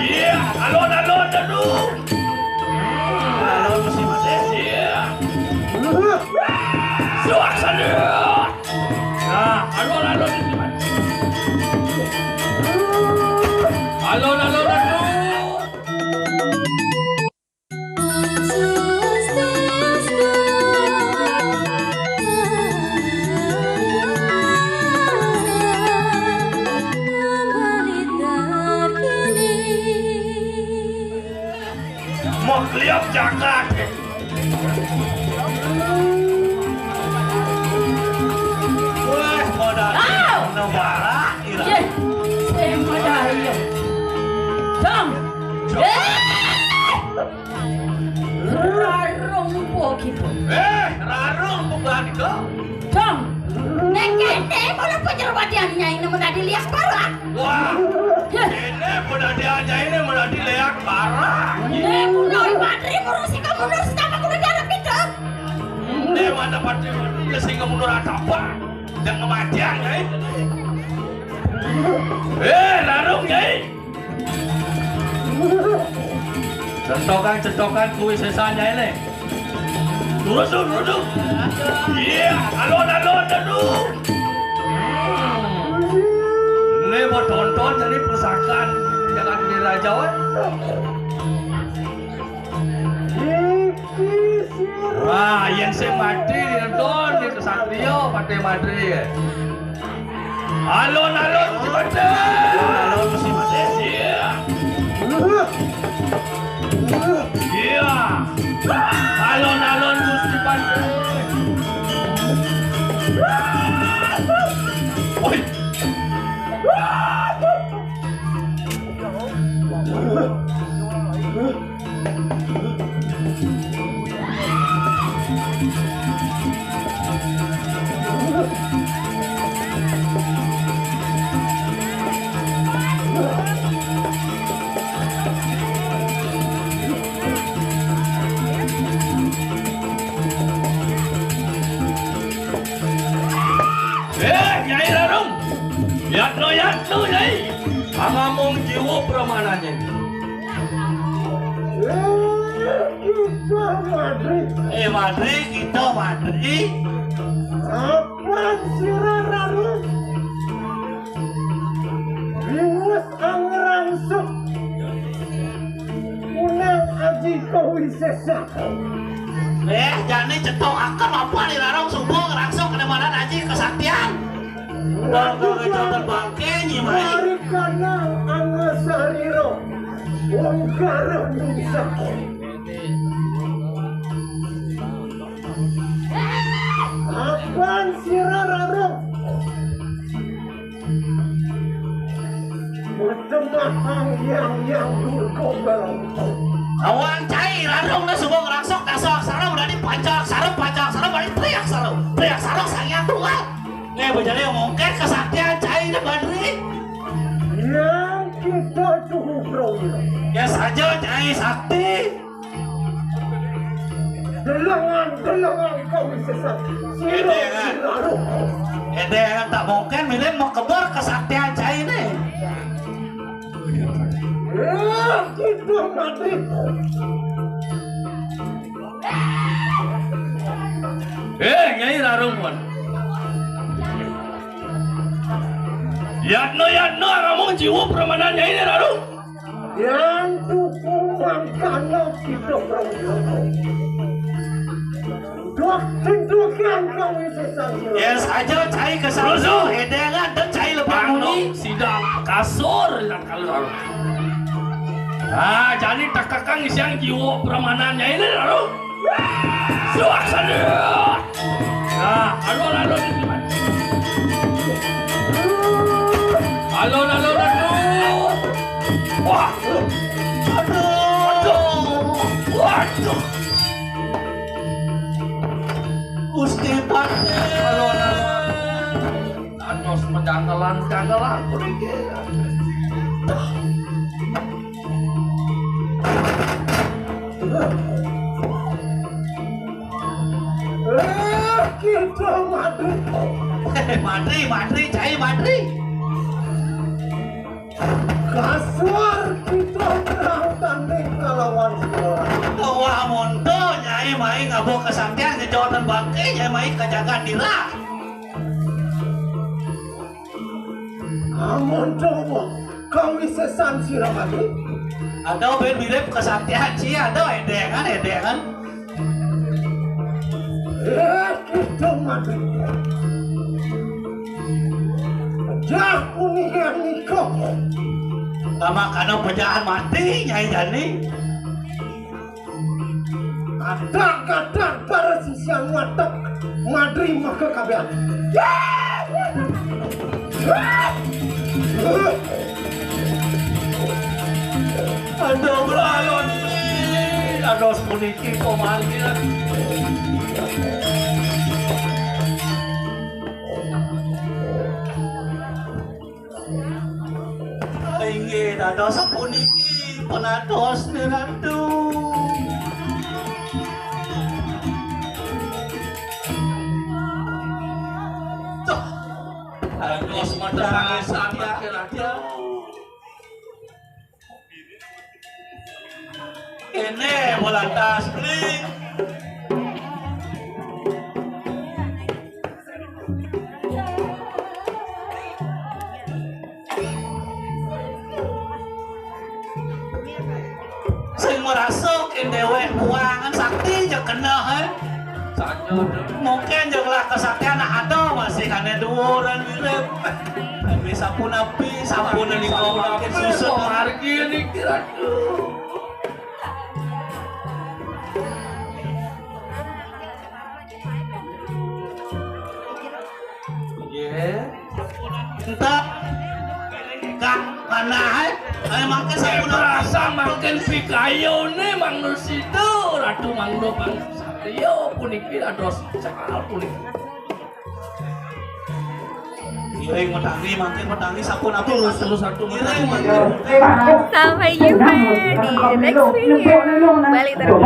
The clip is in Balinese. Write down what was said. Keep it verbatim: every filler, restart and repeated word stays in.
Iya, alon-alon dulu. Alon mesti mati. Iya. Suaksana. Nah, alon-alon mesti mati. Alon-alon dulu. Mau kliap jagat. Wah, modal. Au! Negara, ira. Yeh, saya modal, iya. Dong. Dong. Eh! Rarung po gitu. Eh, rarung po gitu. Dong. Nek kene malah penyerwadian nyai ini menadi liak parah. Wah. Yeh. Ini penadian nyai ini menadi liak parah. Ini mundur patri, murusi kamu, murusi apa, kudu darah pintu. Ini mana patri, ya sehingga mundur ada apa? Yang kematian, nyai. Eh, rarung, nyai. Centokan-centokan kuwi sesanya ini. Lurus, lurus, lurus. Iya, alon-alon, aduh. Ini mau tonton jadi pusaka. Jangan di raja, weh. Wah, yang sing mati nonton di kesatria, mati-mati. Alon-alon mesti mati. Alon-alon mesti mati. Iya. Iya. Alon-alon mesti mati. Woi. Eh, Nyai Rarung. Yatno, yatno, Nyai. Pangamong jiwa pramananya. Eh, kita madri. Eh, madri, kita madri. Apan sira rarung? Ringus angrangsuk. Unang aji kawisesa. Eh, jani cetok akan apa di rarung subuh ngrangsuk kena mana aji kesaktian. Udah kagak bangke, Nyi Mai. Mari kana angasariro. Wong karo bisa. Apan sira rarung? Bertemahang yang yang durko barang. Awan cai rarung na subuh ngrangsuk dasar sarung dari panjang sarung, panjang sarung dari teriak sarung, teriak sarung sang yang tunggal. Nih bejali mungkin kesaktian cai na badri. Yang kita tuh bro. Ya saja cai sakti. Delengan, delengan kau sesat. Edengan. Edengan tak mungkin milih mau kebor kesaktian cai ini. Eh, kita mati. Eh, Nyai Rarung, wan. Yatno, yatno, aramung jiwa permanan Nyai Rarung. Yang tuku mangkana kita beruntung. Dok, tentukan kami sesat. Yes, aja cai ke sana. Edengan dan cai lebih muni. Sidang kasur yang kalau. Ah, jadi tak kakang siang jiwa permanannya ini lalu. Suaksana. Nah, alon-alon. Alon-alon, aduh. Wah. Aduh. Waduh. Gusti Patih. Alon-alon. Anos menjanggalan, janggalan, kudu. Eh, kita mati. Mati, mati, cai mati. Kasar kita Bo kesaktian ngejoten bangke nyai mai kajagan dira. Amun coba kawisesan sira mati. Ada ben mirip kesaktian sih, ada edengan, edengan. Eh, kita mati. Jah kuningan niko. Sama kana pejahan mati, Nyai Jani. Kadang-kadang para sisian watek madri maka kabeh. Aduh, beralon. Aduh, puniki pamanggih. Inggih, dados puniki penados Ratu. Tuh, dados medal saking Ratu. Kene bola tas, beli. Sing merasa kene dewek kuangan sakti je kena, eh. Mungkin je lah kesaktian ada masih kane dua orang mirip. Tapi sapunapi, sapunapi kau makin susut. Margi ni kira. Nggih. Entah. Kak, mana, eh? Eh, mangke sampun rasa makin pikayune Mang Nursido, Ratu Mangdo Pang Satrio puniki dados cal puniki. Iring metangi, mangke metangi sampun apa? Terus, terus satu. Iring metangi. Sampai jumpa di next video. Balik terus.